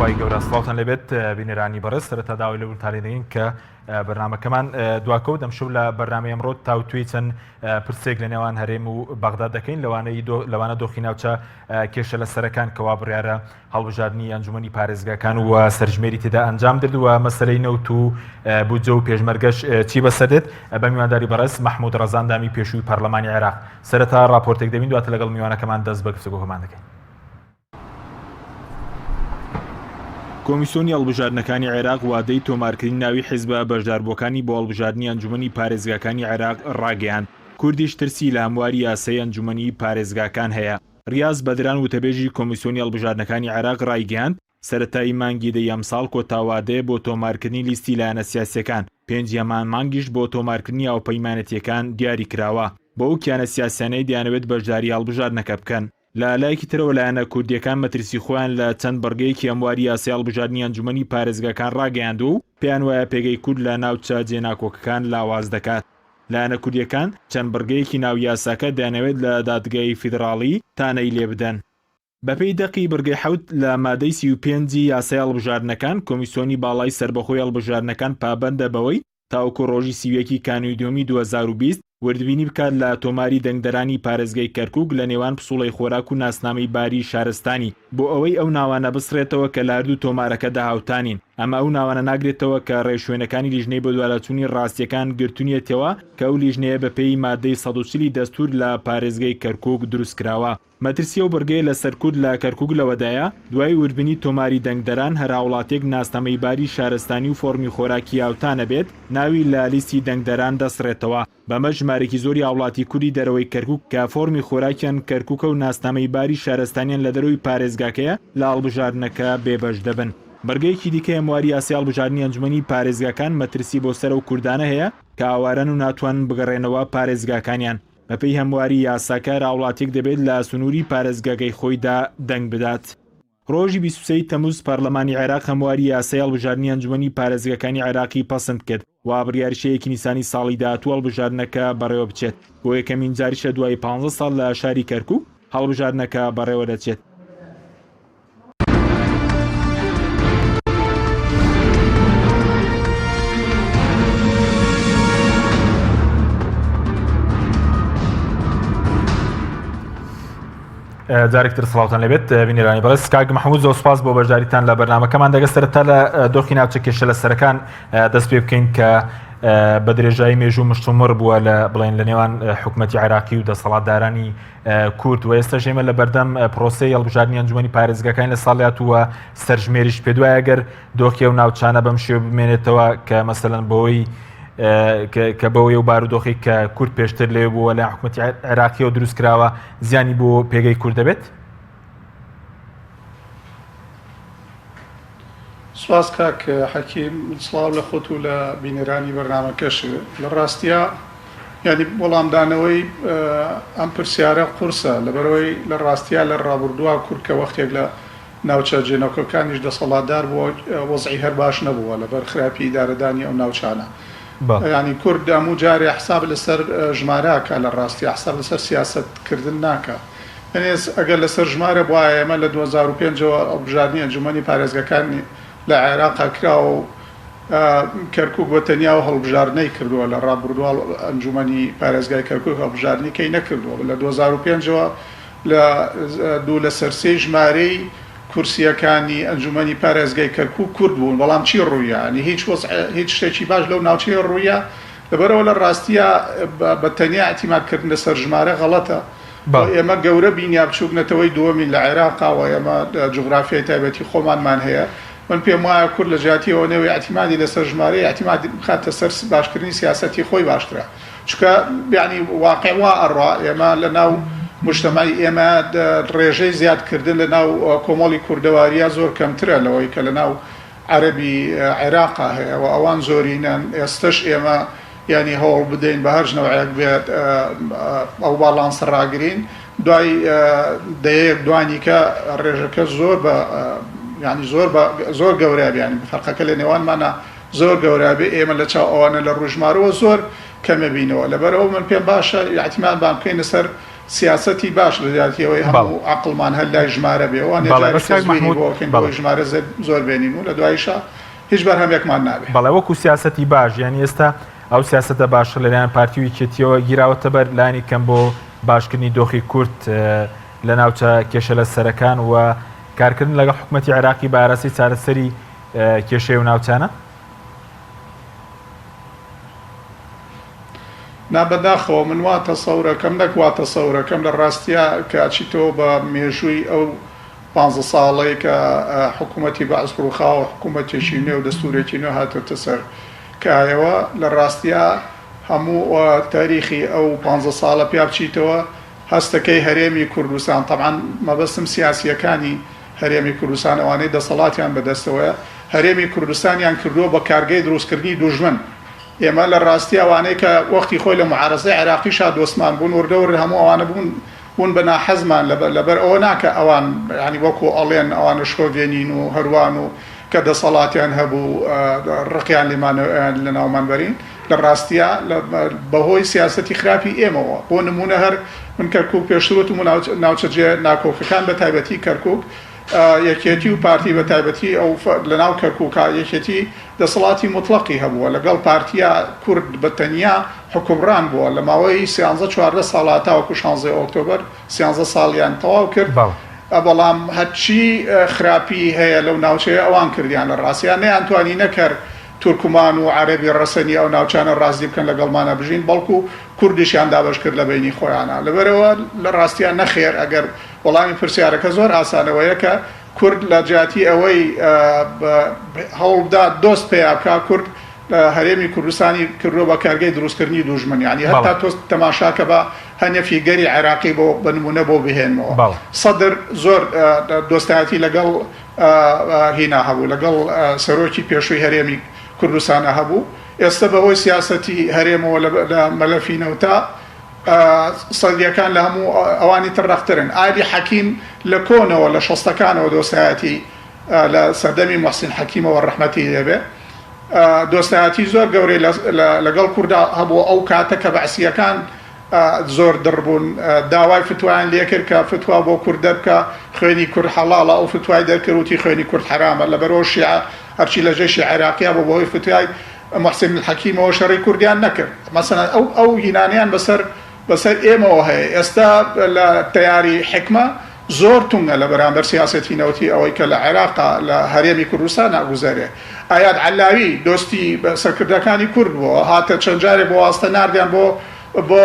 خوای گەورە سڵاوتان لێبێت بینەرانی بەڕێز سەرەتا داوای لێبوردنتان لێ دەکەین کە بەرنامەکەمان دواکەوت ئەمشەو لە بەرنامەی ئەمڕۆ تاوتوێی چەند پرسێک لە نێوان هەرێم و بەغدا دەکەین لەوانەی لەوانە دۆخی ناوچە کێشە لە سەرەکان کەوا بڕیارە هەڵبژاردنی ئەنجومەنی پارێزگاکان و سەرژمێری تێدا ئەنجام درد و مەسەلەی نەوت و بودجە و پێشمەرگەش چی بەسەر دێت بە میوانداری بەڕێز مەحمود ڕەزا ئەندامی پێشووی پەرلەمانی عێراق سەرەتا ڕاپۆرتێک دەبین دواتر لەگەڵ میوانەکەمان دەست بە گفتوگۆکەمان دەکەین. کۆمیسیۆنی هەڵبژاردنەکانی عێراق وادەی تۆمارکردنی ناوی حیزبە بەشداربووەکانی بۆ هەڵبژاردنی ئەنجومەنی پارێزگاکانی عێراق ڕاگەیاند، کوردیش ترسی لە هەمواری یاسای ئەنجومەنی پارێزگاکان هەیە. ڕیاز بەدران وتەبێژی کۆمیسیۆنی هەڵبژاردنەکانی عێراق ڕایگەیاند، سەرەتای مانگی دەی ئەمساڵ کۆتا وادەیە بۆ تۆمارکردنی لیستی لایەنە سیاسییەکان، پێنجی هەمان مانگیش بۆ تۆمارکردنی هاوپەیمانێتییەکان دیاری کراوە بۆ ئەو کیانە سیاسیانەی دەیانەوێت بەشداری هەڵبژاردنەکە بکەن. لە لایەکی ترەوە لایەنە کوردییەکان مەترسی خۆیان لە چەند بڕگەیەکی هەمواری یاسای هەڵبژاردنی ئەنجومەنی پارێزگاکان ڕاگەیاندووە و پێیان وایە پێگەی کورد لە ناوچە جێناکۆکەکان لاواز دەکات. لایەنە کوردییەکان چەند بڕگەیەکی ناو یاساکە دەیانەوێت لە دادگای فیدڕاڵی تانەی لێبدەن. بەپێی دەقی بڕگەی حەوت لە مادەی 35 ی یاسای هەڵبژاردنەکان، کۆمیسیۆنی باڵای سەربەخۆی هەڵبژاردنەکان پابەندە بەوەی تاوەکو ڕۆژی 31 ی کانوونی دووەمی 2020 وردبینی بکات لە تۆماری دەنگدەرانی پارێزگای کەرکوک لە نێوان پسوڵەی خۆراک و ناسنامەی باری شارستانی بۆ ئەوەی ئەو ناوانە بسڕێتەوە کە لە هەردوو تۆمارەکەدا هاوتانین. ئەمە ئەو ناوانە ناگرێتەوە کە ڕێوشوێنەکانی لیژنەی بەدواداچوونی ڕاستییەکان گرتونیەتەوە کە ئەو لیژنەیە بەپێی مادەی 140 ی دەستوور لە پارێزگای کەرکوک دروستکراوە. مەترسی ئەو بڕگەیە لەسەر کورد لە کەرکوک لەوەدایە، دوای وردبینی تۆماری دەنگدەران هەر هاوڵاتیەک ناسنامەی باری شارستانی و فۆڕمی خۆراکی هاوتا نەبێت ناوی لە لیستی دەنگدەران دەسڕێتەوە، بەمەش ژمارێکی زۆری هاوڵاتی کوردی دەرەوەی کەرکوک کە فۆڕمی خۆراکیان کەرکوکە و ناسنامەی باری شارستانیان لە دەرەوەی پارێزگاکەیە لە هەڵبژاردنەکە بێبەش دەبن. بڕگەیەکی دیکەی هەمواری یاسای هەڵبژاردنی ئەنجومەنی پارێزگاکان مەترسی بۆ سەر ئەو کوردانە هەیە کە ئاوارەن و ناتوانن بگەڕێنەوە پارێزگاکانیان، بەپێی هەمواری یاساکە هەر هاوڵاتیەک دەبێت لە سنووری پارێزگاکەی خۆیدا دەنگ بدات. ڕۆژی 23 ی تەمووز پەرلەمانی عێراق هەمواری یاسای هەڵبژاردنی ئەنجومەنی پارێزگاکانی عێراقی پەسند کرد و بڕیاریشە یەکی نیسانی ساڵی داهاتوو هەڵبژاردنەکە بەڕێوەبچێت، بۆ یەکەمین جاریشە دوای 15 ساڵ لە شاری کەرکوک هەڵبژاردنەکە بەڕێوەدەچێت. جارێکتر سڵاوتان لەبێت بینەرانی بەڕێز کاک محمود زۆر سپاس بۆ بەشداریتان لە بەرنمەکەمان دەگە سەرەتا لە دۆخی ناوچە کێشە لە سەرەکان دەست پێ بکەین کە بە درێژایی مێژوو مشتومڕ بووە لە بڵێن لە نێوان حکوومەتتی عێراقی و دەسەڵاتدارانی کورد و ئێستاش ئێمە لە بەردەم پرۆسەی هەڵبژاردنی ئەنجومەنی پارێزگاکانی لە ساڵیاتووە سەرژمێریش پێدوایە گەر دۆخی ئەو ناوچانە بەم شێوە بمێنێتەوە کە مەسەلەن بەوەی کە بەوەی و بارودۆخی کە کورد پێشتر لێ بووە لە حکوومەتی عێراقیەوە دروست کراوە زیانی بۆ پێگەی کورد دەبێت؟ سپاس کاک حەکیم، سڵاو لە خۆت و لە بینەرانی بەرنامەکەش. لە ڕاستیا یانی وەڵامدانەوەی ئەم پرسیارە قورسە، لەبەرئەوەی لە ڕاستیا لە ڕابوردووا کورد کە وەختێک لە ناوچە جێنەکۆکانیش دەسەڵاتدار بووە وەزعی هەر باش نەبووە لەبەر خراپی ئیدارەدانی ئەو ناوچانە. یانی کورد هەموو جارێ حساب لەسەر ژمارە ئەکا لە ڕاستیا حساب لەسەر سیاسەت کردن ناکا. یانی ئەگەر لەسەر ژمارە بوایە ئێمە لە 2005 ەوە هەڵبژاردنی ئەنجومەنی پارێزگاکان لە عێراقا کراوە و کەرکوک بە تەنیا و هەڵبژاردنەی کردووە لە ڕابردووە ئەنجومەنی پارێزگای کەرکوک هەڵبژاردنی کەی نەکردووە لە 2005 ەوە لە دوو لەسەر سێی ژمارەی کورسییەکانی ئەنجومەنی پارێزگای کەرکوک کورد بوون بەڵام چی ڕوویا یانی هیچ وەزع هیچ شتێکی باش لەو ناوچەیە ڕوویا لەبەرئەوە لە ڕاستیا بە تەنیا ئیعتیماد کردن لەسەر ژمارە غەڵەتە و ئێمە گەورە بین یا بچووک نەتەوەی دووەمین لە عێراقا و ئێمە جوغرافیای تایبەتی خۆمانمان هەیە من پێم وایە کورد لە جیاتی ئەوە نەوێ ئیعتیمادی لەسەر ژمارە ئیعتیماد بخاتە سەر باشکردنی سیاسەتی خۆی باشترە چونکە یانی واقع وا ئەڕوا ئێمە لە ناو مجتەمەعی ئێمە ڕێژەی زیادکردن لە ناو کۆمەڵی کوردەواریە زۆر کەمترە لەوەی کە لە ناو عەرەبی عێراقا هەیە و ئەوان زۆرینەن ئێستەش ئێمە یانی هەوڵ بدەین بە هەرج نەوعێک بێت ئەو باڵانسە ڕاگرین دوای دەیەک دوانیکە ڕێژەکە زۆر بە یانی زۆر بە زۆر گەورە بێ یانی فەرقەکە لە نێوانمانە زۆر گەورە بێ ئێمە لە چاو ئەوانە لە ڕووی ژمارەوە زۆر کەمە بینەوە لەبەرئەوە من پێم باشە ئیعتیمادمان بکەینە سەر. سیاسەتی باش لە جیاتی ئەوەی بەڵێ. هەموو عەقڵمان هەر لای ژمارە بێ وانێ بەڵێ جارێک بەس کاک تەزویری مەحمود بۆ ئەکەین بەڵێ. بۆی ژمارە زۆر بێنین و لە دواییشا هیچ بەرهەمێکمان نابێ. بەڵێ وەکو سیاسەتی باش یانی ئێستا ئەو سیاسەتە باشە لەلایەن پارتی و یەکێتیەوە گیراوەتە بەر لانی کەم بۆ باشکردنی دۆخی کورد لە ناوچە کێشە لەسەرەکان و کارکردن لەگەڵ حکومەتی عێراقی بە ئاراستەی چارەسەری کێشەی ئەو ناوچانە؟ نا بەداخەوە من وا تەسەورەکەم نەک وا تەسەورەکەم لە ڕاستیا کە ئەچیتەوە بە مێژووی ئەو پانزە ساڵەی کە حکوومەتی بەعس ڕووخاوە حکوومەتێکی نوێ و دەستوورێکی نوێ هاتۆتە سەر کایەوە لە ڕاستیا هەموو تاریخی ئەو پانزە ساڵە پیا بچیتەوە هەستەکەی هەرێمی کوردستان تەبعەن مەبەستم سیاسییەکانی هەرێمی کوردستان ئەوانەی دەسەڵاتیان بەدەستەوەیە هەرێمی کوردستانیان کردووە بە کارگەی دروستکردنی دوژمن. ئێمە لە ڕاستی ئەوانەی کە وەختی خۆی لە موعارەزەی عێراقیشا دۆستمان بوون وردە وردە هەموو ئەوانە بوون بوون بە ناحەزمان لەبەر ئەوە نا کە ئەوان یانی وەکوو ئەڵێن ئەوانە شۆڤێنین و هەروان و کە دەسەڵاتیان هەبوو ڕقیان لێمانەوە ئەیان لەناومان بەرین لە ڕاستیا بەهۆی سیاسەتی خراپی ئێمەوە بۆ نموونە هەر من کەرکووک پێشتر وتم و ناوچە جێ ناکۆکەکان بە تایبەتی کەرکووک یەکێتی و پارتی بە تایبەتی ئەو لەناو کەرکووکا یەکێتی دەسەڵاتی موتڵەقی هەبووە لەگەڵ پارتیا کورد بە تەنیا حوکمڕان بووە لە ماوەی سیانزە چواردە ساڵا تاوەکو شانزەی ئۆکتۆبەر سیانزە ساڵیان تەواو کرد بەڵام هەرچی خراپی هەیە لەو ناوچەیە ئەوان کردیان لە ڕاستیا نەیانتوانی نەک هەر تورکمان و عەرەبی ڕەسەنی ئەو ناوچانە ڕازی بکەن لەگەڵمانا بژین بەڵکو کوردیشیان دابەش کرد لە بەینی خۆیانا لەبەرئەوە لە ڕاستیا نەخێر ئەگەر وەڵامی پرسیارەکە زۆر ئاسانە وەیە کە کورد لە جیاتی ئەوەی هەوڵبدات دۆست پەیا بکا کورد هەرێمی کوردستانی کردووە بە کارگەی دروستکردنی دوژمن یانی هەتا تۆ تەماشاکە بە هەنێ فیگەری عێراقی بۆ بە نمونە بۆ بهێنمەوە سەدر زۆر دۆستایەتی لەگەڵ هینا هەبوو لەگەڵ سەرۆکی پێشووی هەرێمی کوردستانە هەبوو ئێستا بەهۆی سیاسەتی هەرێمەوە لە مەلەفی نەوتا سەدریەکان لە هەموو ئەوانی تر ڕەقترن. ئالی حەکیم لە کۆنەوە لە شەستەکانەوە دۆستایەتی لە سەردەمی موحسین حەکیمەوە ڕەحمەتی لێبێ دۆستایەتی زۆر گەورەی لەگەڵ کوردا هەبوو ئەو کاتە کە بەعسیەکان زۆر دڕ بوون داوای فتوایان لێکرد کە فتوا بۆ کورد دەربکە خوێنی کورد حەڵاڵە ئەو فتوای دەرکرد وتی خوێنی کورد حەرامە لەبەرەوە شیعە هەرچی لە جەیشی عێراقیا بۆ بەهۆی فتوای موحسین الحەکیمەوە شەڕی کوردیان نەکرد مەسەلەن ئەو ئەو هینانەیان بەسەر بەسەر ئێمەوە هەیە ئێستا لە تەیاری حیکمە زۆر تونگە لە بەرامبەر سیاسەتی نەوتی ئەوەی کە لە عێراقا لە هەرێمی کوردستان ئەگوزەرێ ئایاد عەلاوی دۆستی سەرکردەکانی کورد بووە هاتە چەند جارێک بۆ واستە ناردیان بۆ بۆ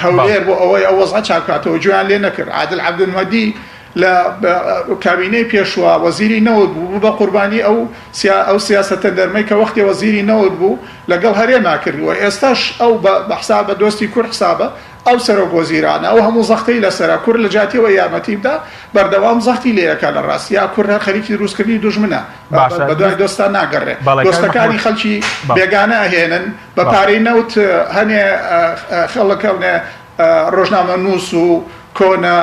هەولێر بۆ ئەوەی ئەو وەزعە چاکاتەوە گوێیان لێ نەکرد عادل عەبدولمەدی لە کابینەی پێشووا وەزیری نەوت بوو، بوو بە قوربانی ئەو ئەو سیاسەتە نەرمەی کە وەختێ وەزیری نەوت بوو لەگەڵ هەرێما کرد و ئێستاش ئەو بە حساب بە دۆستی کورد حسابە، ئەو سەرۆک وەزیرانە ئەو هەموو زەختەی لەسەرە کورد لە جیاتی ئەوەی یارمەتی بدا بەردەوام زەختی لێ ئەکا لە ڕاستیا کورد هەر خەریکی دروستکردنی دوژمنە باشە بە دوای دۆستا ناگەڕێ بەڵێ کاک دۆستەکانی مەحمود خەڵکی بەڵێ. بێگانە ئەهێنن بە بەڵێ. پارەی نەوت هەنێ خەڵک هەنێ ڕۆژنامەنووس و کۆنە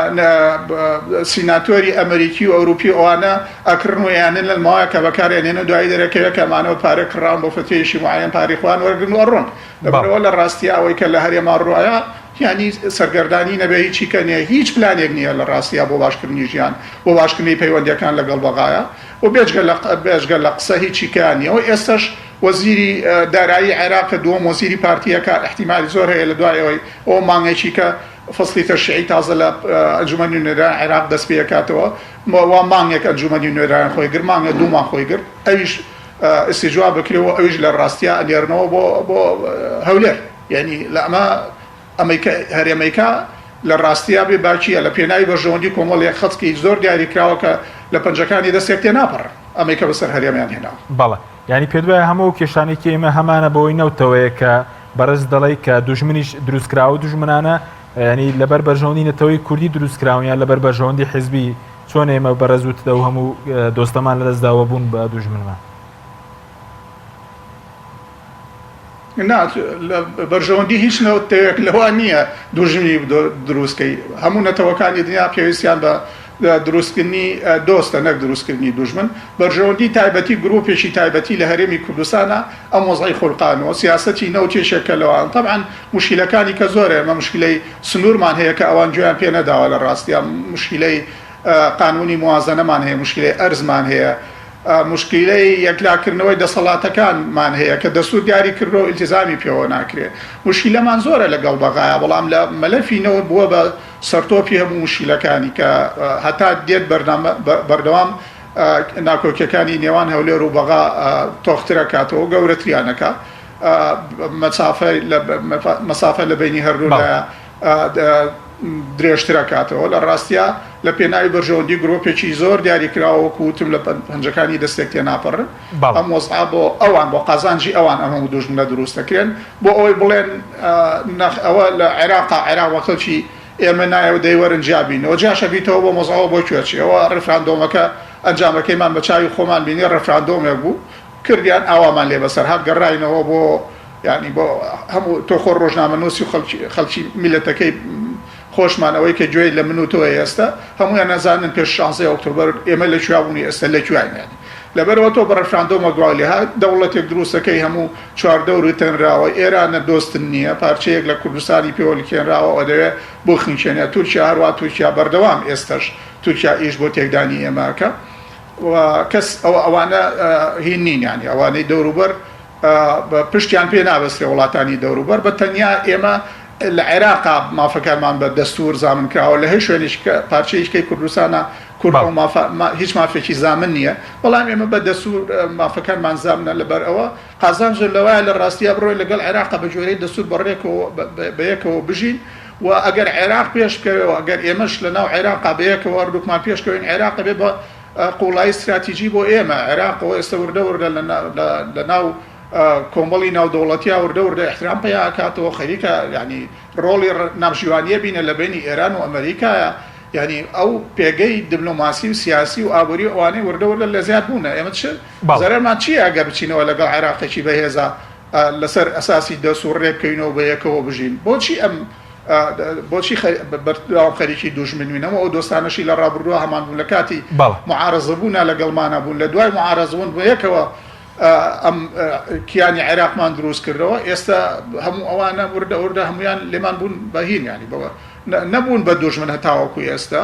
سیناتۆری ئەمریکی و ئەوروپی و ئەوانە ئەکڕن و ئەیانن لە ماوەیە کە بەکاریان هێنن دوایی دەرەکەوێت کە ئەمانە بە پارە کڕاون بۆ فتوێیەکی موعەیەن پارەی خۆیان وەرگرن و ئەڕۆن لەبەرئەوە لە ڕاستیا ئەوەی کە لە هەرێما ڕووئەیا یانی سەرگەردانی نەبێ هیچی کە نییە هیچ پلانێک نییە لە ڕاستیا بۆ باشکردنی ژیان بۆ باشکردنی پەیوەندیەکان لەگەڵ بەغایا و بێجگە لە بێجگە لە قسە هیچی کەیان نییە و ئێستەش وەزیری دارایی عێراق کە دووەم وەزیری پارتییە کە ئیحتیمالی زۆر هەیە لە دوای ئەوەی ئەوە مانگێکی کە فەسڵی تەشریعی تازە لە ئەنجومەنی نوێنەرانی عێراق دەست پێ ئەکاتەوە وا مانگێک ئەنجومەنی نوێنەران خۆی گرت مانگێک دوو مانگ خۆی گرت ئەویش ئیستیجواب بکرێ و ئەویش لە ڕاستیا ئەنێرنەوە بۆ بۆ هەولێر یعنی لە ئەمە ئەمەی کە هەرێمەیکا لە ڕاستیا بێ باکییە لە پێناوی بەرژەوەندی کۆمەڵێک خەڵکی زۆر دیاریکراوە کە لە پەنجەکانی دەستێک تێناپەڕن ئەمەی کە بەسەر هەرێمیان هێناوە. بەڵێ. یانی پێت وایە هەموو ئەو کێشانەی کە ئێمە هەمانە بەوەی نەوتەوەیە کە بەڕێزت دەڵێی کە دوژمنیش دروستکراوە دوژمنانە یانی لەبەر بەرژەوەندی نەتەوەی کوردی دروستکراون یان لەبەر بەرژەوەندی حیزبی چۆن ئێمە بەڕێز وتت ئەو هەموو دۆستەمان لەدەست داوە بوون بە دوژمنمان؟ نا لە بەرژەوەندی هیچ نەتەوەیەک لەوە نییە دوژمنی دروست کەی هەموو نەتەوەکانی دنیا پێویستیان بە. دروستکردنی دۆستە نەک دروستکردنی دوژمن. بەرژەوەندی تایبەتی گروپێکی تایبەتی لە هەرێمی کوردستانە ئەم وەزعەی خولقانوە. سیاسەتی نەوت یەکێکە لەوان. تەبعەن موشکیلەکانی کە زۆرە ئێمە موشکیلەی سنورمان هەیە کە ئەوان گوێیان پێ نەداوە لە ڕاستیا موشکیلەی قانونی موازەنەمان هەیە موشکیلەی ئەرزمان هەیە موشکیلەی یەکلاکردنەوەی دەسەڵاتەکانمان هەیە کە دەستور دیاری کردوە و ئیلتیزامی پێوە ناکرێ. موشکیلەمان زۆرە لەگەڵ بەغایا بەڵام لە مەلەفی نەوت بووە بە سەرتۆپی هەموو موشکیلەکانی کە هەتا دێت بەرنامە بەردەوام ناکۆکیەکانی نێوان هەولێر و بەغا تۆخترەکاتەوە و گەورەتریان ئەکا مەسافە لە بەینی هەردوو لایە درێژترەکاتەوە لە ڕاستیا لە پێناوی بەرژەوەندی گرۆپێکی زۆر دیاریکراوە وەکو وتم لە پەنجەکانی دەستێک تێناپەڕن ئەم وەزعە بۆ ئەوان بۆ قازانجی ئەوان ئەم هەموو دوژمنە دروست دەکرێن بۆ ئەوەی بڵێن نەخ ئەوە لە عێراقا عێراق بە خەڵکی ئێمە نایە و دەی وەرن جیا بینەوە جیاش ئەبیتەوە بۆ مەزعەوە بۆ کوێ چی ئەوە ڕیفراندۆمەکە ئەنجامەکەیمان بە چاوی خۆمان بینی ڕیفراندۆمێک بوو کردیان ئاوامان لێ بەسەر هات گەڕاینەوە بۆ یانی بۆ هەموو تۆ خۆ ڕۆژنامەنووسی و خەڵکی خەڵکی میللەتەکەی خۆشمان ئەوەی کە گوێی لە من و تۆیە ئێستا هەموویان ئەزانن پێش شانزەی ئۆکتۆبەر ئێمە لە کوێ بوون و ئێستا لە کوێین یانی لەبەرئەوە تۆ بە ڕیفراندۆمە گوای لێ هات دەوڵەتێک دروست دەکەی هەموو چواردەورت تەنراوە ئێرانە دۆستت نییە پارچەیەک لە کوردستانی پێوە لکێنراوە ئەدەوێ بخنکێنێ تورکیا هەروا تورکیا بەردەوام ئێستەش تورکیا ئیش بۆ تێکدانی ئێمە ئەکا و کەس ئەوە ئەوانە هین نین یانی ئەوانەی دەوروبەر پشتیان پێ نابەسترێ وڵاتانی دەوروبەر بە تەنیا ئێمە لە عێراقا مافەکانمان بە دەستور زامن کراوە لە هیچ شوێنێکی کە پارچەیەکی کەی کوردستانە کورد ئەو مافە هیچ مافێکی زامن نییە بەڵام ئێمە بە دەستور مافەکانمان زامنە لەبەر ئەوە قازانج لەوایە لە ڕاستیا بڕۆین لەگەڵ عێراقا بە گوێرەی دەستور بەڕێکەوە بەیەکەوە بژین و ئەگەر عێراق پێش بکەوێ و ئەگەر ئێمەش لە ناو عێراقا بەیەکەوە هەردووکمان پێش کەوین عێراق ئەبێ بە قوڵایی ستراتیجی بۆ ئێمە، عێراق ئەوە ئێستا وردە وردە لە ناو کۆمەڵی ناودەوڵەتیا وردە وردە ئیحترام پەیا ئەکاتەوە، خەریکە یانی ڕۆڵی نابژیوانیە بینە لە بەینی ئێران و ئەمەریکایە، یانی ئەو پێگەی دبلۆماسی و سیاسی و ئابووری و ئەوانەی وردە وردە لە زیاد بوونە، ئێمە چ زەرەرمان چییە ئەگەر بچینەوە لەگەڵ عێراقێکی بەهێزا لەسەر ئەساسی دەستوور ڕێبکەوینەوە بەیەکەوە بژین؟ بۆچی ئەم بۆچی بەردەوام خەریکی دوژمنوین هەموو ئەو دۆستانەشی لە ڕابردووە هەمان بوون لە کاتی معارەزەبوونا لەگەڵمانە بوون لە دوای معارەزبوون بۆ یەکەوە ئەم کیانی عێراقمان دروست کردەوە ئێستا هەموو ئەوانە وردە وردە هەمویان لێمان بوون بە هین ینی بەوە نەبوون بە دوژمن هەتاوەکو ئێستا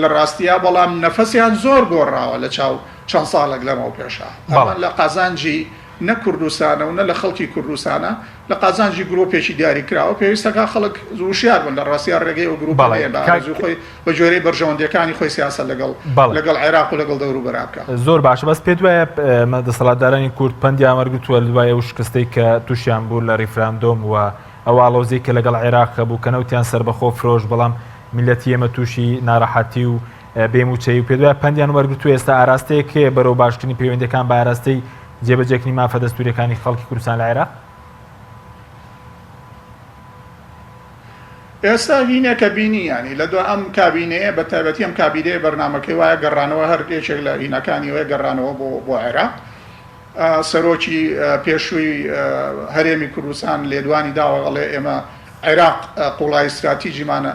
لە ڕاستیا بەڵام نەفەسیان زۆر گۆڕاوە لە چاو چەند ساڵێک لەمەو پێشا ئەمە لە قازانجی نە کوردستانە و نە لە خەڵکی کوردستانە لە قازانجی گرۆپێکی دیاری کراوە پێویستە کا خەڵک وشیار بن لە ڕاستیا ڕێگەی ئەو گروپە بەڵێ نەیەن بە کاک ئارەزووی خۆی بە گوێرەی بەرژەوەندیەکانی خۆی سیاسەت لەگەڵ بەڵێ. لەگەڵ عێراق و لەگەڵ دەوروبەرا بکا. زۆر باشە بەس پێت وایە دەسەڵاتدارانی کورد پەندیان وەرگرتووە لە دوای ئەو شکستەی کە تووشیان بوو لە ڕیفراندۆم و ئەو ئاڵۆزیەی کە لەگەڵ عێراق هەبوو کە نەوتیان سەربەخۆ فرۆشت بەڵام میللەتی ئێمە تووشی ناڕەحەتی و بێ مووچەیی و پێت وایە پەندیان وەرگرتووە ئێستا ئاراستەیەک هەیە بەرەو باشکردنی پەیوەندیەکان بە ئاراستەی جێبەجێکردنی مافە دەستووریەکانی خەڵکی کوردستان لە عێراق؟ ئێستا هینێکە بینی یانی لە دوا ئەم کابینەیە بە تایبەتی ئەم کابینەیە بەرنامەکەی وایە گەڕانەوە هەر یەکێک لە هینەکانی وایە گەڕانەوە بۆ بۆ عێراق سەرۆکی پێشووی هەرێمی کوردستان لێدوانی داوە ئەڵێ ئێمە عێراق قوڵایی ستراتیجیمانە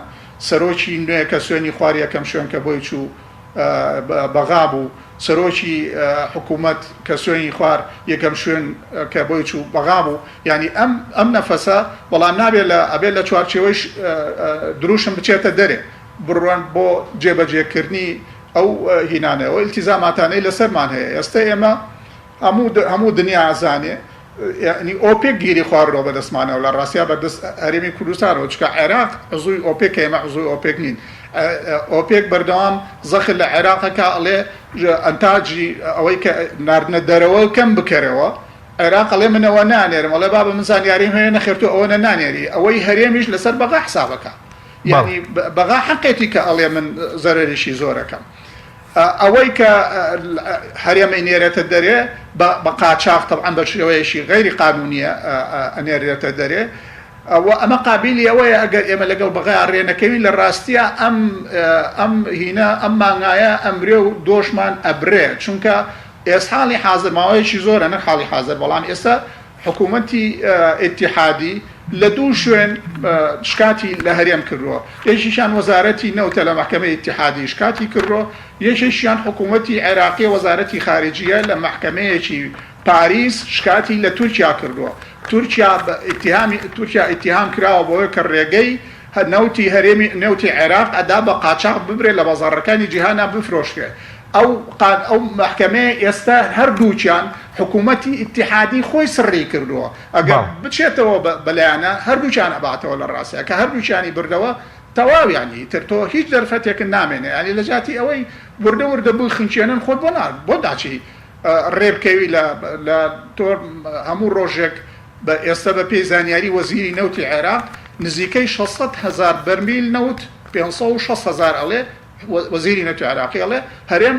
سەرۆکی نوێ کە سوێنی خوار یەکەم شوێن کە بۆی چوو بەغا بوو، سەرۆکی حکوومەت کە سوێنی خوار یەکەم شوێن کە بۆی چوو بەغا بوو، یانی ئەم ئەم نەفەسە بەڵام نابێ لە ئەبێ لە چوارچێوەی دروشم بچێتە دەرێ بڕۆن بۆ جێبەجێکردنی ئەو هینانە ئەو ئیلتیزاماتانەی لەسەرمان هەیە ئێستە ئێمە هەموو هەموو دنیا ئەزانێ یەعنی ئۆپێک گیری خواردوە بە دەستمانەوە لە ڕاستیا بە دەست هەرێمی کوردستانەوە چونکە عێراق عزوی ئۆپێکە ئێمە عزوی ئۆپێک نین ئۆپێک بەردەوام زەخت لە عێراق ئەکا ئەڵێ ئەنتاجی ئەوەی کە ناردنە دەرەوە کەم بکەرەوە عێراق ئەڵێ من ئەوە نانێرم ئەڵێ بابە من زانیاریم هەیە نەخێر تۆ ئەوەنە نانێری ئەوەی هەرێمیش لەسەر بەغا حسابەکە یعنی بەغا حەقێتی کە ئەڵێ من زەرەریشی زۆرەکەم ئەوەی کە هەرێم ئەینێرێتە دەرێ بە قاچاخ تەبعەن بە شێوەیەکی غەیری قانوونیە ئەنێرێتە دەرێ و ئەمە قابیلی ئەوەیە ئەگەر ئێمە لەگەڵ بەغا ڕێ نەکەوین لە ڕاستیا ئەم ئەم هینە ئەم مانگایە ئەمرێ و دۆشمان ئەبرێ چونکە ئێس حاڵی حازر ماوەیەکی زۆرە نەک حاڵی حازر بەڵام ئێستا حکوومەتی ئیتیحادی. لە دوو شوێن شکاتی لە هەرێم کردووە، یەکێکیان وەزارەتی نەوتە لە مەحکەمەی ئیتیحادی شکاتی کردووە، یەکێکیان حکوومەتی عێراقیە وەزارەتی خارجیە لە مەحکەمەیەکی پاریس شکاتی لە تورکیا کردووە. تورکیا بە ئیتیهامی تورکیا ئیتیهام کراوە بەوەی کە ڕێگەی نەوتی هەرێمی نەوتی عێراق ئەدا بە قاچاخ ببرێ لە بازاڕەکانی جیهانا بفرۆشرێ. ئەو قان ئەو مەحکەمەیە ئێستا هەردووکیان حکوومەتی ئیتیحادی خۆی سڕی کردووە. ئەگەر بچێتەوە بە لایانە هەردووکیان ئەباتەوە لە ڕاستیا کە هەردووکیانی بردەوە تەواو یانی ئیتر تۆ هیچ دەرفەتێکت نامێنێ یانی لە جیاتی ئەوەی وردە وردە بخنکێنن خۆت بۆ نا بۆ ناچی ڕێ بکەوی لە لە تۆ هەموو ڕۆژێک بە ئێستا بە پێی زانیاری وەزیری نەوتی عێراق نزیکەی 600 هەزار بەرمیل نەوت 560 هەزار ئەڵێ وەزیری نەوتی عێراقی ئەڵێ هەرێم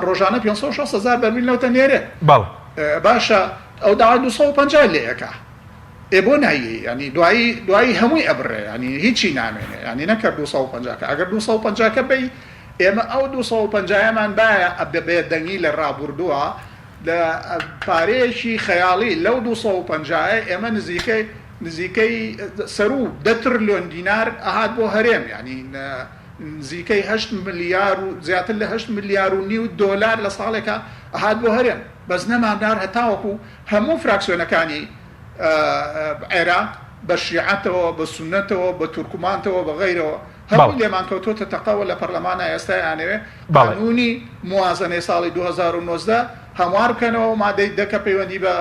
ڕۆژانە 560 هەزار بەرمیل نەوتە نێرێ بەڵێ. باشە ئەو داوای 250 لێ ئەکا ئێ بۆ نایەی یانی دوایی دوایی هەمووی ئەبڕێ یانی هیچی نامێنێ یانی نەکە 250 کە ئەگەر 250 کە بەی ئێمە ئەو 250 مان بایە بە بێدەنگی لە ڕابوردووە لە پارەیەکی خەیاڵی لەو 250 ئێمە نزیکەی نزیکەی سەروو دە ترلیۆن دینار ئەهات بۆ هەرێم یانی نزیکەی هەشت ملیار و زیاتر لە هەشت ملیار و نیو دۆلار لە ساڵێکا ئەهات بۆ هەرێم بەس نەمانار هەتاوەکو هەموو فراکسیۆنەکانی عێراق بە شیعەتەوە بە سوننەتەوە بە تورکمانتەوە بە غەیرەوە هەمووی لێمان کەوتۆتە تەقەوە لە پەرلەمانا ئێستا ئەیانەوێ قانونی موازەنەی ساڵی 2019 هەموار بکەنەوە و مادەی دە کە پەیوەندی بە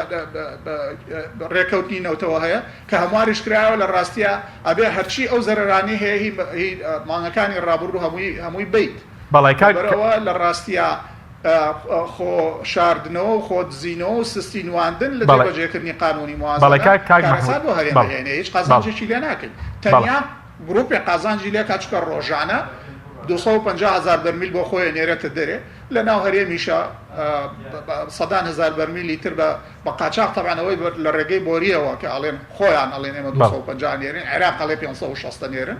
ڕێکەوتنی نەوتەوە هەیە کە هەمواریش کرایەوە لە ڕاستیا ئەبێ هەرچی ئەو زەرەرانەی هەیە هی هی مانگەکانی ڕابوردوو هەمووی هەمووی بەیت بەڵێ کاک لەبەرئەوە لە ڕاستیا خۆ شاردنەوە و خۆ دزینەوە و سستی نواندن لە بەڵێ جێبەجێکردنی قانونی بەڵێ موازەنە کاک کاک کارەسات مەحمود بۆ هەرێم بەڵێ ئەهێنێ هیچ بەڵێ قازانجێکی لێ ناکەین بەڵێ تەنیا گروپێک قازانجی لێکا چونکە ڕۆژانە 250 هەزار بەرمیل بۆ خۆی ئەنێرێتە دەرێ لە ناو هەرێمیشا سەدان هەزار بەرمیلی تر بە بە قاچاخ تەبعەن ئەوەی لە ڕێگەی بۆرییەوە کە ئەڵێن خۆیان ئەڵێن ئێمە 250 ئەنێرین عێراق ئەڵێ 560 ئەنێرن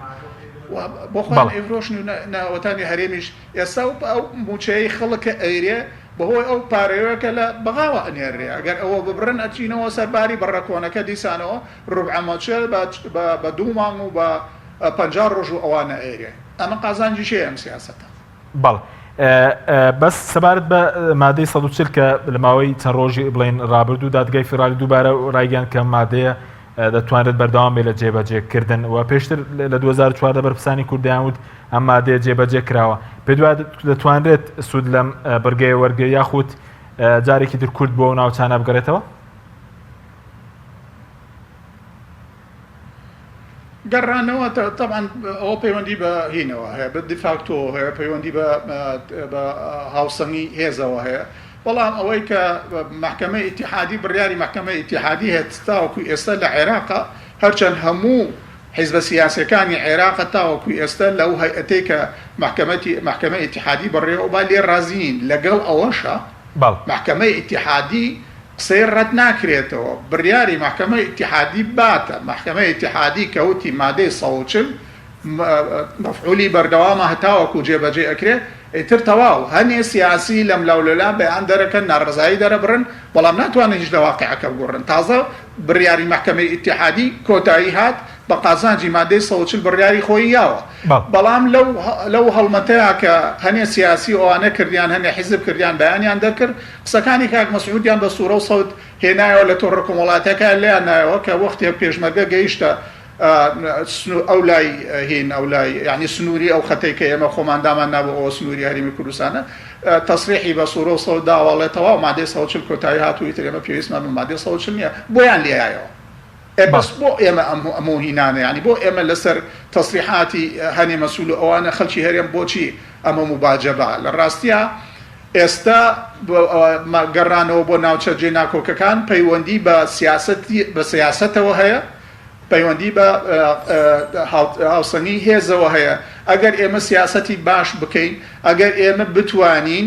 و بۆ خۆیان ئەیفرۆشن و ناوەتانی هەرێمیش ئێستا ئەو مووچەیەی خەڵک کە ئەیرێ بەهۆی ئەو پارەیەوە کە لە بەغاوە ئەنێررێ ئەگەر ئەوە ببڕن ئەچینەوە سەر باری بڕە کۆنەکە دیسانەوە ڕوبعە مۆچە بە دوو مانگ و بە 50 ڕۆژ و ئەوانە ئەیرێ ئەمە قازانجی چییە ئەم سیاسەتە؟ بەڵێ بەس سەبارەت بە مادەی 140 کە لە ماوەی چەند ڕۆژی بڵێن ڕابردوو دادگای فیدراڵی دووبارە ڕایگەیاند کە مادەیە دەتوانرێت بەردەوام بێت لە جێبەجێکردن و پێشتر لە 2014 بەرپرسانی کوردیان وت ئەم مادەیە جێبەجێ کراوە پێ دەتوانرێت سوود لەم بڕگەیە وەرگێ یاخود جارێکی تر کورد بۆ ناوچانە بگەڕێتەوە؟ گەڕانەوە تەبعەن ئەوە پەیوەندی بە هینەوە هەیە بە دیفاکتۆوە هەیە پەیوەندی بە بە هاوسەنگی هێزەوە هەیە بەڵام ئەوەی کە مەحکەمەی ئیتیحادی بڕیاری مەحکەمەی ئیتیحادی هەیە تاوەکو ئێستا لە عێراقا هەرچەند هەموو حیزبە سیاسیەکانی عێراق تاوەکو ئێستا لەو هەیئەتەی کە مەحکەمەتی مەحکەمەی ئیتیحادی بەڕێوە با لێ ڕازی نین لەگەڵ ئەوەشا مەحکەمەی ئیتیحادی قسەی ڕەت ناکرێتەوە، بڕیاری مەحکەمەی ئیتیحادی باتە، مەحکەمەی ئیتیحادی کە وتی مادەی 140 مەفعولی بەردەوامە هەتاوەکو جێبەجێ ئەکرێ، ئیتر تەواو، هەنێ سیاسی لەملاولەولا بەیان دەرەکەن، ناڕەزایی دەرەبڕن، بەڵام ناتوانن هیچ لە واقیعەکە بگۆڕن، تازە بڕیاری مەحکەمەی ئیتیحادی کۆتایی هات بە قازانجی مادەی 140 بڕیاری خۆی یاوە، بەڵام لەو لەو هەڵمەتەیا کە هەنێ سیاسی و ئەوانە کردیان، هەنێ حیزب کردیان بەیانیان دەرکرد، قسەکانی کاک مەسعودیان بە سورە و سەوت هێنایەوە لە تۆڕە کۆمەڵاتیەکان لێیان نایەوە کە وەختێ پێشمەرگە گەیشتە ئەو لای هین ئەو لای یعنی سنووری ئەو خەتەی کە ئێمە خۆمان دامان نابوو ئەوە سنووری هەرێمی کوردستانە تەسریحی بە سورە و سەوت داوە ئەڵێ تەواو مادەی 140 کۆتایی هات و ئیتر ئێمە پێویستمان بە مادەی 140 نییە بۆیان لێیایەوە ئێ بەس بۆ ئێمە ئەم هەموو هینانە یانی بۆ ئێمە لەسەر تەسریحاتی هەنێ مەسول و ئەوانە خەلکی هەرێم بۆچی ئەم هەموو باجە با لە ڕاستیا ئێستا گەڕانەوە بۆ ناوچە جێ ناکۆکەکان پەیوەندی بە سیاسەتی بە سیاسەتەوە هەیە پەیوەندی بە هاوسەنگی هێزەوە هەیە ئەگەر ئێمە سیاسەتی باش بکەین ئەگەر ئێمە بتوانین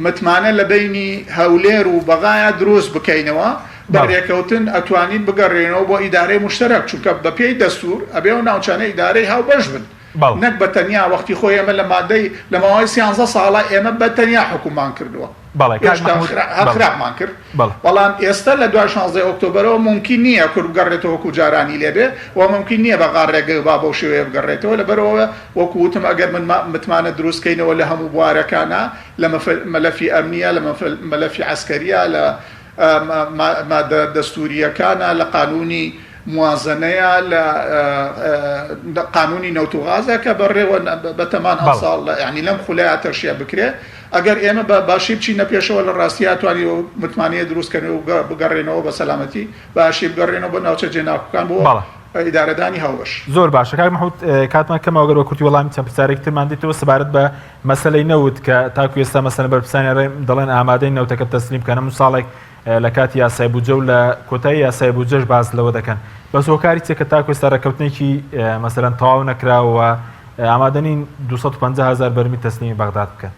متمانە لە بەینی هەولێر و بەغایا دروست بکەینەوە، بە رێکەوتن ئەتوانین بگەڕێینەوە بۆ ئیدارەی موشتەرەک، چونکە بە پێی دەستور ئەبێ ئەو ناوچانە ئیدارەی هاوبەش بن. بەڵێ. نەک بە تەنیا وەختی خۆی ئێمە لە مادەی لە ماوەی سیانزە ساڵە ئێمە بە تەنیا حوکممان کردووە. بەڵێ کاک هێشتا مەحمود خرا هەر بەڵێ خراپمان کرد. بەڵێ. بەڵام ئێستا لە دوای شانزدەی ئۆکتۆبەرەوە مومکین نییە کورد بگەڕێتەوە وەکوو جارانی لێ بێ و مومکین نییە بەغا ڕێگە با بەو شێوەیە بگەڕێتەوە لەبەرئەوە وەکوو وتم ئەگەر من متمانە دروست کەینەوە لە هەموو بوارەکانا لە مەلەفی ئەمنییە لە مەلەفی عەسکەرییە لە مادە دەستوورییەکانە لە قانوونی موازەنەیە لە قانوونی نەوت و غازە کە بەڕێوە بەتەمان بەڵێ. ئەمساڵ یانی لەم خولەیا تەرشیح بکرێ. ئەگەر ئێمە بە باشی بچینە پێشەوە لە ڕاستیا توانی ئەو متمانەیە دروست کەن و بگەڕێنەوە بە سەلامەتی باشی بگەڕێنەوە بۆ ناوچە جێناکۆکان بۆ بەڵێ. ئیدارەدانی هاوبەش. زۆر باشە کاک مەحمود کاتمان کەمە ئەگەر بە کورتی وەڵامی چەند پرسیارێکی ترمان دیتەوە سەبارەت بە مەسەلەی نەوت کە تاکو ئێستا مەسەلەن بەرپرسانی هەرێم دەڵێن ئامادەین نەوتەکە تەسلیم بکەن هەموو ساڵێک لە کاتی یاسای بودجە و لە کۆتایی یاسای بودجەش باس لەوە دەکەن بەس هۆکاری چیە کە تاکو ئێستا ڕێککەوتنێکی مەسەلەن تەواو نەکراوە و ئامادە نین 250 هەزار بەرمیل تەسلیمی بەغداد بکەن؟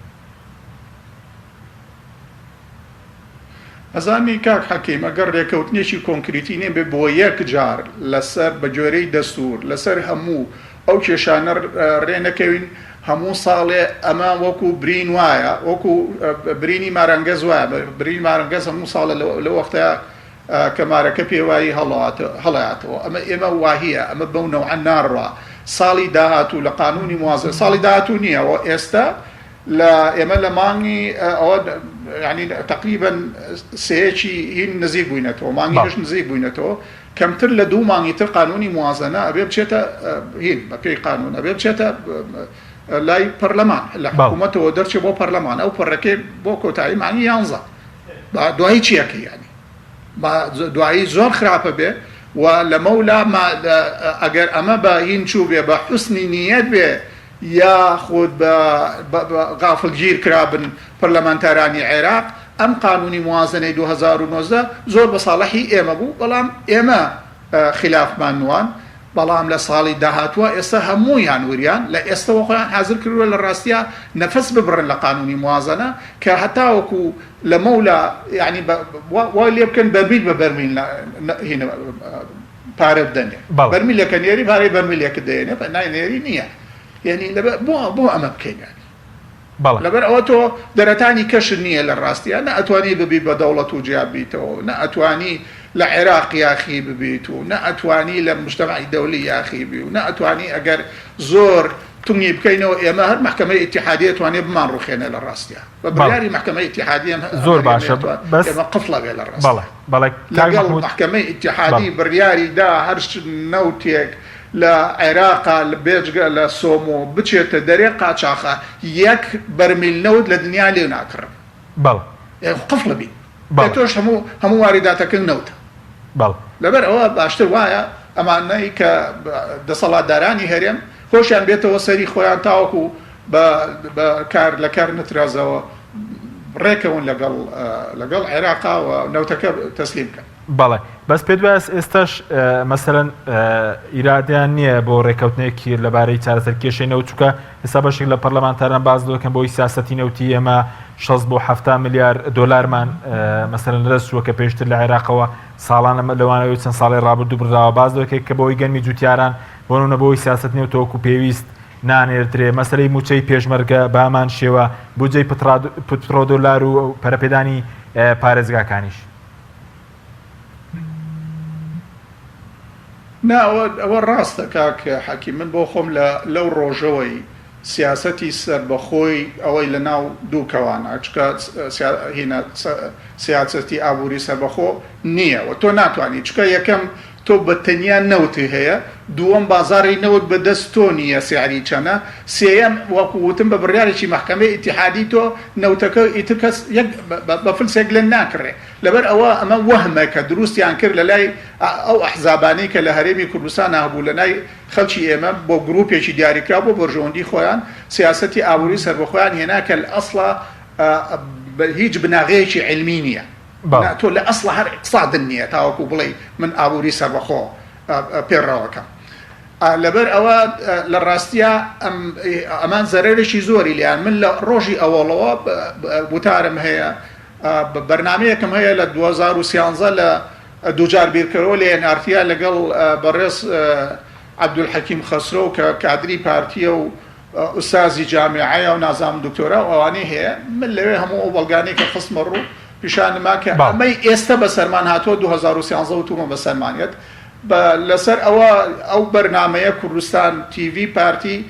ئەزانی کاک حەکیم ئەگەر رێکەوتنێکی کۆنکریتی نەبێ بۆ یەک جار لەسەر بە گوێرەی دەستور لەسەر هەموو ئەو کێشانە رێ نەکەوین هەموو ساڵێ ئەمە وەکو برین وایە وەکو برینی مارانگەز وایە برینی مارانگەز هەموو ساڵە لە وەختە کە مارەکە پێوایی هەڵاتەوە ئەمە ئێمە واهیە ئەمە بەو نەوعە ناڕوا ساڵی داهاتوو لە قانونی موازنە ساڵی داهاتوو نییە و ئێستا لە ئێمە لە مانگی ئەوە یانی تەقریبەن سێیەکی هین نزیک بووینەتەوە مانگی بەڵێ. هەشت نزیک بووینەتەوە کەمتر لە دوو مانگی تر قانونی موازەنە ئەبێ بچێتە هین بە پێی قانون ئەبێ بچێتە لای پەرلەمان لە بەڵێ. حکوومەتەوە دەرچێ بۆ پەرلەمان ئەو پەڕەکەی بۆ کۆتایی مانگی یانزە با دوایی چیەکەی یانی با دوایی زۆر خراپە بێ و لەمەولا ئەگەر ئەمە بە هین چوو بێ بە حوسنی نیەت بێ یاخود بە غافلگیر کرابن پەرلەمانتارانی عێراق، ئەم قانونی موازنەی 2019 زۆر بە ساڵحی ئێمە بوو، بەڵام ئێمە خیلافمان نوان، بەڵام لە ساڵی داهاتووە ئێستا هەموویان وریان، لە ئێستەوە خۆیان حازر کردووە لە ڕاستیا نەفەس ببڕن لە قانونی موازنە کە هەتاوەکو لەمەولا یانی وای لێ بکەن بەرمیل بە بەرمیل پارە بدەنێ بەڵێ. بەرمیلێکە نێری پارەی بەرمیلێکت دەیەنێ بە نای نێری نییە یعنی لەبەر بۆ بۆ ئەمە بکەین یعنی بەڵێ. لەبەر ئەوە تۆ دەرەتانی کەشت نییە لە ڕاستیا نە ئەتوانی ببی بە دەوڵەت و جیا بیتەوە نە ئەتوانی لە عێراق یاخی ببیت و نە ئەتوانی لە مجتەمەعی دەولی یاخی بی و نە ئەتوانی ئەگەر زۆر تونگی بکەینەوە ئێمە هەر مەحکەمەی ئیتیحادیە توانێ بمانڕوخێنێ لە ڕاستیا. بە بەڵێ. بڕیاری مەحکەمەی ئیتیحادی ئەم زۆر هەرێمە باشە ئێتوان بەس ئێمە قفڵە بێ لە بەڵێ ڕاستیا. بەڵێ کاک لەگەڵ مەحمود مەحکەمەی بەڵێ. ئیتیحادی بڕیاری دا هەر نەوتێک لە عێراقا بێجگە لە سۆمۆ بچێتە دەرێ قاچاخە یەک بەرمیل نەوت لە دنیا لێ ناکڕن. بەڵێ. ئێ قفڵە بین. ئێ بەڵێ. تۆش هەموو هەموو واریداتەکەت نەوتە. بەڵێ. لەبەر ئەوە باشتر وایە ئەمانەی کە دەسەڵاتدارانی هەرێم هۆشیان بێتەوە سەری خۆیان تاوەکو بە بە کار لە کار نەترازەوە ڕێکەون لەگەڵ لەگەڵ عێراقا و نەوتەکە تەسلیم بکەن. بەڵێ بەس پێت وایە ئێستاش مەسەلەن ئیرادەیان نییە بۆ ڕێکەوتنێکی لەبارەی چارەسەر کێشەی نەوت چونکە ئێستا بەشێک لە پەرلەمانتاران باس لەوە دەکەن بۆی سیاسەتی نەوتی ئێمە 60 بۆ 70 ملیار دۆلارمان مەسەلەن لەدەست چووە کە پێشتر لە عێراقەوە ساڵانە لەوانەوەی چەند ساڵی ڕابردوو بڕاوە باس لەوە کرد کە بۆی گەنمی جوتیاران بۆ نمونە بۆی سیاسەت نەوتەوەکو پێویست نانێردرێ، مەسەلەی مووچەی پێشمەرگە بەهەمان شێوە، بودجەی پترۆدۆلار و پەرەپێدانی پارێزگاکانیش. نا ئەوە ڕاستە کاک حەکیم، من بۆ خۆم لە لەو ڕۆژەوەی سیاسەتی سەربەخۆی ئەوەی لە ناو دوو کەوانە، چونکە هینە سیاسەتی ئابووری سەربەخۆ نییە و تۆ ناتوانی، چونکە یەکەم تۆ بە تەنیا نەوتت هەیە، دووەم بازاڕی نەوت بە دەست تۆ نییە سعری چەنە، سێیەم وەکو وتم بە بڕیارێکی مەحکەمەی ئیتیحادی تۆ نەوتەکە ئیتر کەس یەک بە فلسێک لێت ناکڕێ، لەبەر ئەوە ئەمە وەهمە کە دروستیان کرد لە لای ئەو ئەحزابانەی کە لە هەرێمی کوردستانا هەبوو لە لای خەڵکی ئێمە بۆ گروپێکی دیاریکراو بۆ بەرژەوەندی خۆیان سیاسەتی ئابووری سەربەخۆیان هێنا کە لە ئەسڵا هیچ بناغەیەکی عیلمی نییە. بەڵێ. نا تۆ لە ئەسڵا هەر ئیقتسادت نییە تاوەکو بڵێی من ئابووری سەربەخۆ پێڕەوەکەم. لەبەر ئەوە لە ڕاستیا ئەمان زەرەرێکی زۆری لێیان من لە ڕۆژی ئەوەڵەوە وتارم هەیە بەرنامەیەکم هەیە لە 2013 لە دووجار بیرکەرەوە لە ئێن ئارتیا لەگەڵ بەڕێز. عەبدولحەکیم خەسرەو کە کادری پارتیە و ئوستازی جامیعەیە و نازانم دکتۆرا و ئەوانەی هەیە، من لەوێ هەموو ئەو بەڵگانەی کە خستمە ڕوو پیشانما کە ئەمەی ئێستە بەسەرمان هاتووە 2013 وتومە بەسەرمان یەت بە لەسەر ئەوە ئەو بەرنامەیە کوردستان تیڤی پارتی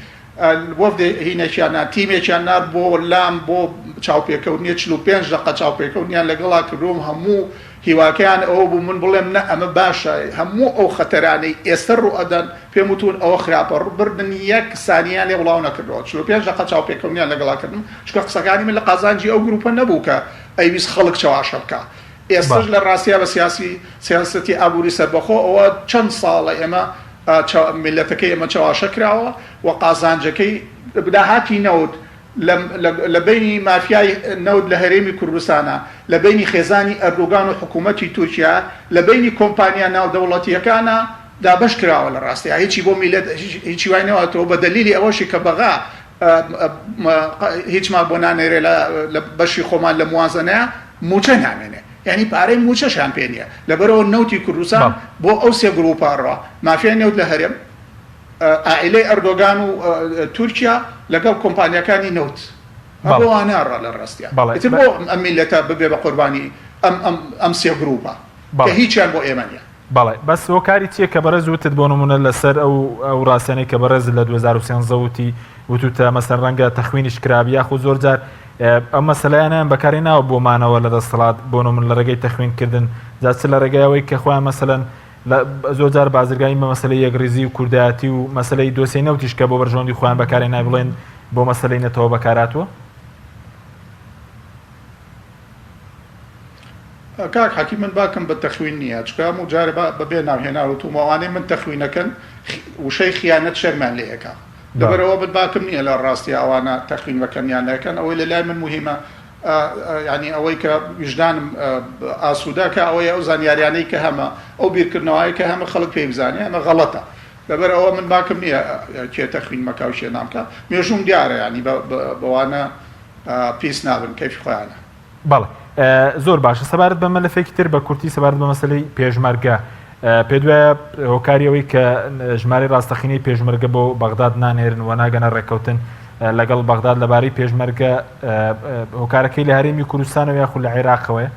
وەفدێ هینێکیان نارد تیمێکیان نارد بۆ لام بۆ چاوپێکەوتنی 45 دەقە چاوپێکەوتنیان لەگەڵا کردووم هەموو هیواکەیان ئەوە بوو من بڵێم نە ئەمە باشە هەموو ئەو خەتەرانەی ئێستە ڕوو ئەدەن پێم وتوون ئەوە خراپە بردن یەک سانیەیان لێ بڵاو نەکردەوە 45 دەقە چاوپێکەونیان لەگەڵا کردم چونکە قسەکانی من لە قازانجی ئەو گروپە نەبوو کە ئەیویست خەڵک چەواشە بکا ئێستەش لە ڕاستیا بە سیاسی سیاسەتی ئابووری سەربەخۆ ئەوە چەند ساڵە ئێمە میللەتەکەی ئێمە چەواشە کراوە و قازانجەکەی داهاتی نەوت لە بەینی مافیای نەوت لە هەرێمی کوردستانا، لە بەینی خێزانی ئەردۆگان و حکوومەتی تورکیا، لە بەینی کۆمپانیا ناودەوڵەتییەکانا دابەش کراوە. لە ڕاستیا هیچی بۆ میللەت هیچی وای نەهاتووە، بە دەلیلی ئەوەشی کە بەغا هیچمان بۆ نانێرێ لە بەشی خۆمان لە موازەنەیا مووچە نامێنێ، یانی پارەی مووچەشیان پێ نییە. لەبەرئەوە نەوتی کوردستان بۆ ئەو سێ گرووپە ئەڕوا، مافیای نەوت لە هەرێم، عائیلەی ئەردۆگان و تورکیا لەگەڵ کۆمپانیاکانی نەوت بۆ وانە ڕا لە ڕاستیا ئیتر بۆ ئەم میللەتە ببێ بە قوربانی ئەم ئەم ئەم سێ گروپە کە هیچیان بۆ ئێمە نیە. بەڵێ بەس هۆکاری چیە کە بەڕێز وتت بۆ نمونە لەسەر ئەو ئەو ڕاستیانەی کە بەڕێز لە 2013 وتی وتوتە مەسەن ڕەنگە تەخوینیش کرابی یاخود زۆر جار ئەم مەسەلەیانیان بەکاری ناوە بۆ مانەوە لە دەسەڵات بۆ نمون لە ڕێگەی تەخوین کردن جا چ لە ڕێگای ئەوەی کە خۆیان مەسەلەن زۆر جار بازرگانی بە مەسەلەی یەکڕیزی و کوردایەتی و مەسەلەی دۆسیەی نەوتیش کە بۆ بەرژەوەندی خۆیان بەکارهێنای بڵێن بۆ مەسەلەی نەتەوە بەکارهاتووە؟ کاک حەکیم من باکم بە تەخوین نییە چونکە هەموو جارێ با بە بێ ناو هێنان وتومە ئەوانەی من تەخوینەکەن وشەی خیانەت شەرمیان لێ ئەکا لەبەرئەوە من باکم نییە لە ڕاستیا ئەوانە تەخوین بەکەن یان نەکەن ئەوەی لە لای من موهیمە یانی ئەوەی کە ویژدانم ئاسوودە کە ئەوەیە ئەو زانیاریانەی کە هەمە ئەو بیرکردنەوەی کە هەمە خەڵک پێی بزانێ ئەمە غەڵەتە لەبەر ئەوە من باکم نییە کێ تەخوین مەکا و کێ نامکا مێژووم دیارە یانی بەوانە پیس نابن کەیفی خۆیانە. بەڵێ زۆر باشە سەبارەت بە مەلەفێکی تر بە کورتی سەبارەت بە مەسەلەی پێشمەرگە پێت وایە هۆکاری ئەوەی کە ژمارەی ڕاستەقینەی پێشمەرگە بۆ بەغداد نانێرن و ناگەنە ڕێککەوتن لەگەڵ بەغداد لەبارەی پێشمەرگە هۆکارەکەی لە هەرێمی کوردستانەوە یاخود لە عێراقەوەیە؟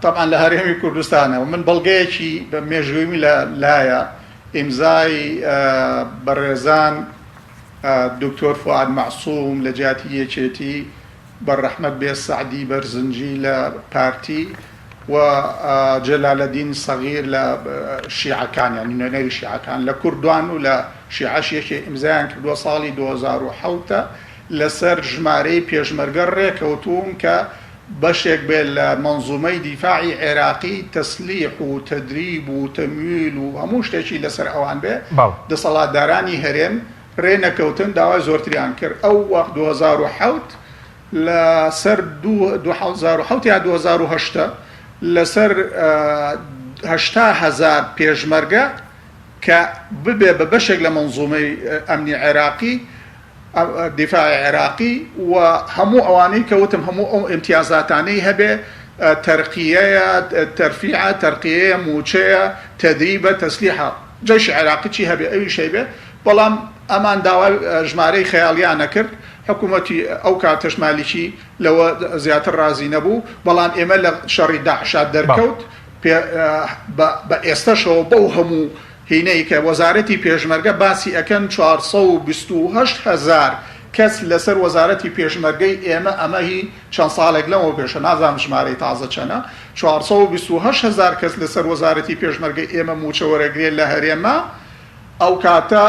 تەبعەن لە هەرێمی کوردستانەوە من بەڵگەیەکی بە مێژوویی لە لایە ئیمزای بەڕێزان دکتۆر فوئاد مەعسوم لە جیاتی یەکێتی بە رەحمەت بێ سەعدی بەرزنجی لە پارتی و جەلالەدین سەغیر لە شیعەکان یانی نوێنەری شیعەکان لە کوردان و لە شیعەش یەکێ ئیمزایان کردووە ساڵی 2007 لەسەر ژمارەی پێشمەرگە ڕێکەوتوون کە بەشێک بێت لە مەنزومەی دیفاعی عێراقی تەسلیح و تەدریب و تەمویل و هەموو شتێکی لەسەر ئەوان بێ دەسەڵاتدارانی هەرێم رێ نەکەوتن داوای زۆرتریان کرد ئەو وەخت 2007 لە سەر 2007 یا 2008 لەسەر 80 هەزار پێشمەرگە کە ببێ بە بەشێک لە مەنزومەی ئەمنی عێراقی دیفاعی عێراقی و هەموو ئەوانەی کە وتم هەموو ئەو ئیمتیازاتانەی هەبێ تەرقیەیە تەرفیعە تەرقیەیە مووچەیە تەدریبە تەسلیحە جەیشی عێراقی چی هەبێ ئەویش هەیبێ بەڵام ئەمان داوای ژمارەی خەیاڵیان نەکرد حکوومەتی ئەو کاتەش مالیکی لەوە زیاتر ڕازی نەبوو بەڵام ئێمە لە شەڕی داعشا دەرکەوت بە ئێستەشەوە بەو هەموو هینەی کە وەزارەتی پێشمەرگە باسی ئەکەن 428 هەزار کەس لەسەر وەزارەتی پێشمەرگەی ئێمە ئەمە هی چەند ساڵێک لەمەو پێشە نازانم ژمارەی تازە چەنە 428 هەزار کەس لەسەر وەزارەتی پێشمەرگەی ئێمە مووچە وەرەگرێ لە هەرێمە ئەو کاتە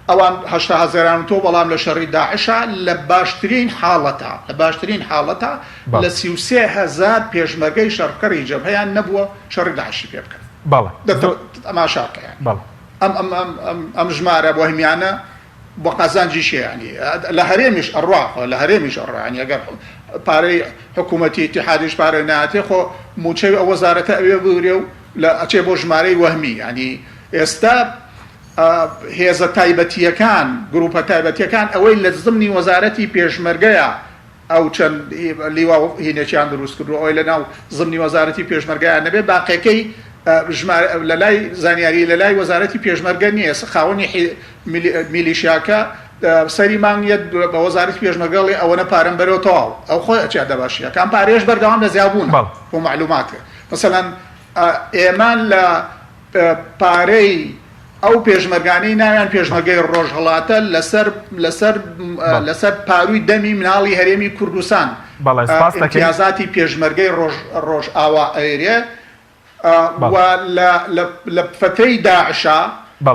ئەوان 80 هەزاران تۆ بەڵام لە شەڕی داعشا لە باشترین حاڵەتا لە باشترین حاڵەتا لە 33 هەزار پێشمەرگەی شەڕکەری جەبهەیان نەبووە شەڕی داعشی پێ بکەن. بەڵێ زۆر تەماشا بکە یانی بەڵێ. ئەم ئەم ئەم ئەم ئەم ژمارە وەهمیانە بۆ قازانجی کێ یانی لە هەرێمیش ئەڕوا خۆ لە هەرێمیش ئەڕوا یانی ئەگەر پارەی حکوومەتی ئیتیحادیش پارەی ناتێ خۆ مووچەی ئەو وەزارەتە ئەوێ بورێ و لە ئەچێ بۆ ژمارەی وەهمی یانی ئێستا هێزە تایبەتییەکان گرووپە تایبەتییەکان ئەوەی لە زمنی وەزارەتی پێشمەرگەیە ئەو چەند لیوا و هینێکیان دروست کردووە ئەوەی لەناو زمنی وەزارەتی پێشمەرگەیان نەبێت باقیەکەی. ژمارە لە لای زانیاری لە لای وەزارەتی پێشمەرگە نییە خاوەنی میلیشیاکە سەری مانگ یەت بە وەزارەتی پێشمەرگە ئەڵێ ئەوەنە پارەم بەرەوە تەواو ئەو خۆی ئەچێ دەبەشیەکە ئەم پارەیەش بەردەوام لە زیابوونە بۆ مەعلومات مەسەلەن ئێمە لە پارەی ئەو پێشمەرگانەی ناویان پێشمەرگەی ڕۆژهەڵاتە لەسەر لەسەر لەسەر پارووی دەمی مناڵی هەرێمی کوردستان ئیمتیازاتی پێشمەرگەی ڕۆژ ڕۆژئاوا ئەیرێ و لە لە فەترەی داعشا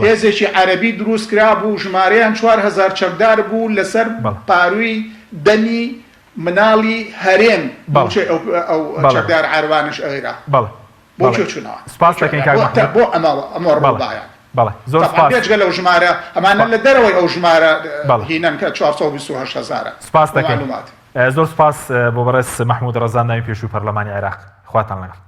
هێزێکی عەرەبی دروست کرابوو ژمارەیان 4000 چەکدار بوو لەسەر پارووی دەمی مناڵی هەرێم مووچەی ئەو چەکدار عەرەبانەش ئەیرا. بۆ کوێ چوونەوە؟ سپاس دەکەین کاک مەحمود. بۆ ئەمە ئەمە ڕوودایە. بەڵێ زۆر سپاس. بێجگە لەو ژمارە ئەمانە لە دەرەوەی ئەو ژمارە هینەن کە 428 هەزارە. سپاس دەکەین. زۆر سپاس بۆ بەڕێز مەحمود ڕەزا ناوی پێشووی پەرلەمانی عێراق. خواتان لەگەڵ.